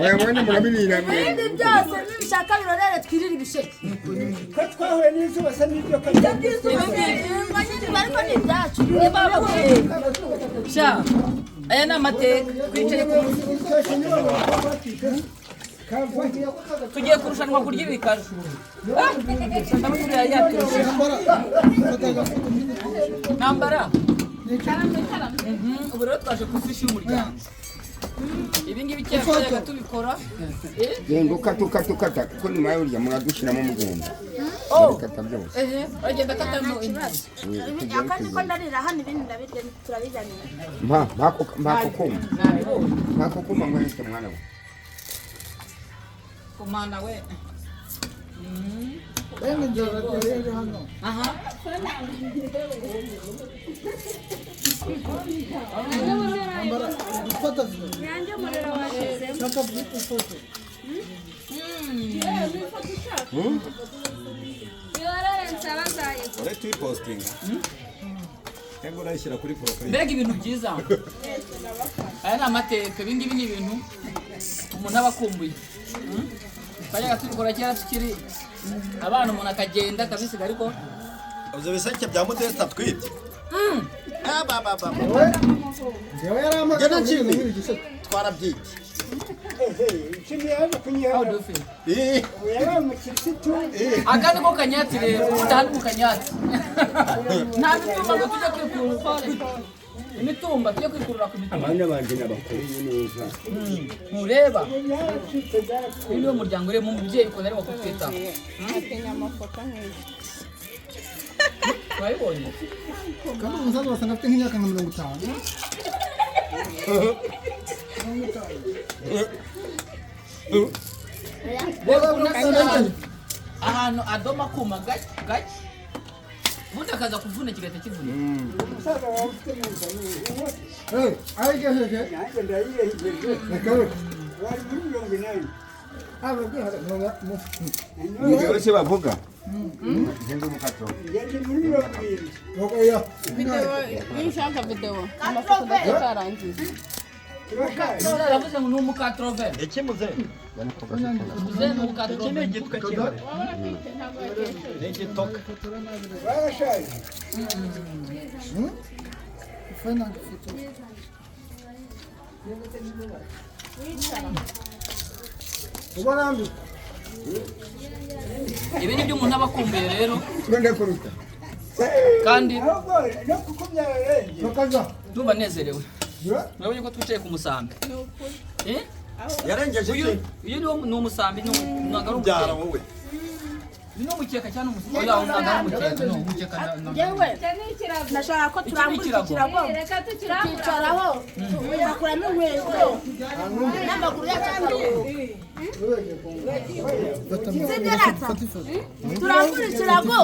Oya, mwene murabirira. Ibindi byose nibishaka birorere, twirire ibisheke. Ko twahuye n'izuba se n'ibyo ko Ibyo by'izuba se nyine, ariko ni ibyacu niba bakwiye. Sha, aya ni amateka. Twicaye ku tugiye kurushanwa kurya ibikaju. Ndabona uriya yaturushije ntambara. Ubu rero twaje ku ifishi y'umuryango. Ibi ngibi kera twajyaga tubikora. Genda ukata, ukata, ukata, kuko nyuma y'urya muradushyiramo mugenda. Oh. Murabikata byose. Ehe, uragenda akatamo intuzi. Aka niko ndarira hano, ibindi ndabirya, turabirya nyuma. Mpa mpako mpako kuma. Nabibonye. Mpako kuma mwereke mwana we. Kumana we. Bene inzara rero hano. Aha. Ambara gufata video. Shaka ifoto. Urahita uyipositinga cyangwa urayishyira kuri profile? Mbega ibintu byiza! Aya ni amateka. Ibi ngibi ni ibintu umuntu aba akumbuye. Twajyaga tubikora kera tukiri abana, umuntu akagenda akabisiga, ariko Ibyo biseke bya Modeste twibye. Ah, ba, ba, ba, ba. Njyewe yarampagaye. Njye na Jimmy. Nkiri igiseke. Twarabyibye. Jimmy yaje How kunyihana. do you feel? Ubu yabaye umukirisitu. Aka ni ko kanyatsi rero, utaha ni mu kanyatsi. Nta mitumba ngo tujye kwikurura imitumba, tujye kwikurura ku mitumba. Abana banjye nabakoreye neza. Ntureba? Byaracitse, byarapfuye. Uyu niwo muryango ureba umubyeyi ukuntu arimo kutwitaho. Wabibonye? Kandi umusaza wasanga afite nk'imyaka nka 50. Reba ukuntu asa ahantu adoma akuma gake gake, ubundi akaza kuvuna kigahita kivunika. Umusaza wawe ufite 50 uwo? Eh, ayigejeje. Nanjye ndayirengeje. Reka reka. Bari muri 80. Aba bwihara Ni byose bavuga ngende umukato. Ngende muri 70. Oya. Video, iyo ushaka video, amafoto ndacyarangiye. Turashaje. Aravuze ngo ni umukatrove. Iki muze? Muze ni Iki ni umukatrove. igitwe cyihariye. Ni igitoka. Barashaje. Final foto. Ubona mbi. Ibi ni byo umuntu aba akumbuye rero. Twende kuruta. Kandi Ahubwo no kuko byararengeje. Bakaza. ndumva nezerewe. Yeah. Murabonye ko twicaye ku musambi. Eh? Yarengeje Uyu iki? uyu ni wo ni umusambi, ni ntabwo ari Byara umukeka. wowe. Uyu ni umukeka cyangwa umusambi? Oya, ntabwo ari umukeka, ni umukeka Yewe, ndashaka ko turambura iki ikirago. kirago tukicaraho, tugakuramo inkweto n'amaguru yacu akaruhuka. Sibyo rata? Turambura ikirago.